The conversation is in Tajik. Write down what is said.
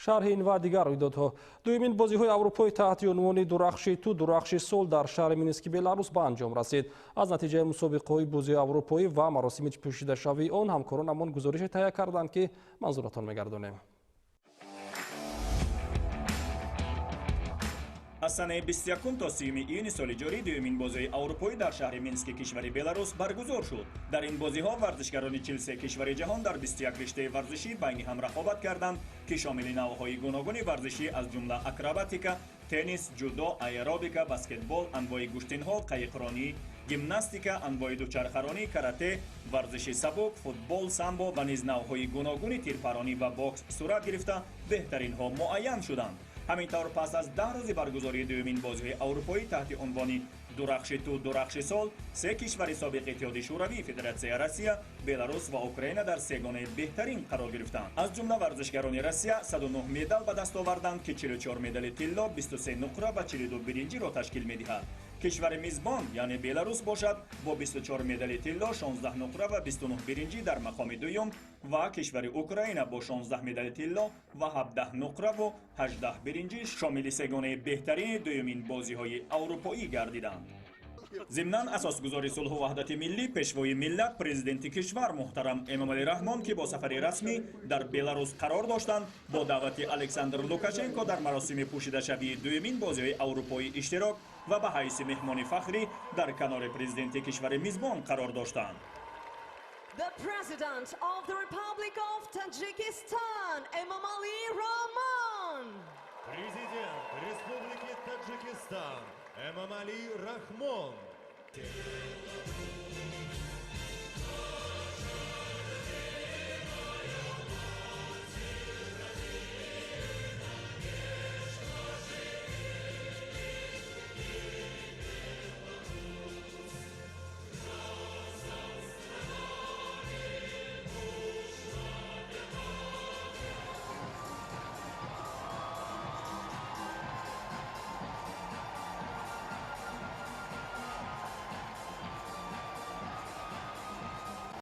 Шарҳи ин ва дигар рӯйдодҳо. Дуюмин бозиҳои аврупои таҳти унвони «Дурахши ту, дурахши сулҳ» дар шаҳри Мински Беларус ба анҷом расид. Аз натиҷаи мусобиқаҳои бозиҳои аврупоӣ ва маросими пӯшидашавии он ҳамкоронамон гузорише таҳия карданд, ки манзуратон мегардонем. Аз санаи 21 то 30 июни соли ҷорӣ дуюмин бозиҳои аврупоӣ дар шаҳри Мински кишвари Беларус баргузор шуд. Дар ин бозиҳо варзишгарони 43 кишвари ҷаҳон дар 21 риштаи варзишӣ байни ҳам рақобат карданд, ки шомили навъҳои гуногуни варзишӣ, аз ҷумла акробатика, теннис, ҷудо, аэробика, баскетбол, анвои гӯштинҳо, қайиқронӣ, гимнастика, анвои дучархаронӣ, карате, варзиши сабук, футбол, самбо ва низ навъҳои гуногуни тирпаронӣ ва бокс сурат гирифта, беҳтаринҳо муайян шуданд. Ҳамин тавр, пас аз 10 рӯзи баргузории дуюмин бозиҳои аврупоӣ таҳти унвони «Дурахши ту, дурахши сулҳ», се кишвари собиқ Иттиҳоди Шӯравӣ, Федератсияи Россия, Беларус ва Украина дар сегонаи беҳтарин қарор гирифтанд. Аз ҷумла варзишгарони Россия 109 медал ба даст оварданд, ки 44 медали тилло, 23 нуқра ва 42 биринҷиро ташкил медиҳад. Кишвари мизбон, яъне Беларус бошад, бо 24 медали тилло, 16 нуқра ва 29 биринҷӣ дар мақоми дуюм ва кишвари Украина бо 16 медали тилло ва 17 нуқраву 18 биринҷӣ шомили сегонаи беҳтарини дуюмин бозиҳои аврупоӣ гардиданд. Зимнан, асосгузори сулҳу ваҳдати миллӣ, пешвои миллат, президенти кишвар муҳтарам Эмомалӣ Раҳмон, ки бо сафари расмӣ дар Беларус қарор доштанд, бо даъвати Александр Лукашенко дар маросими пӯшидашавии дуюмин бозиҳои аврупоӣ иштирок ва ба ҳайси меҳмони фахрӣ дар канори президенти кишвари мизбон қарор доштанд. The President of the Republic of Tajikistan, Emomali Rahmon. Президент Республики Таджикистан Эмомали Рахмон.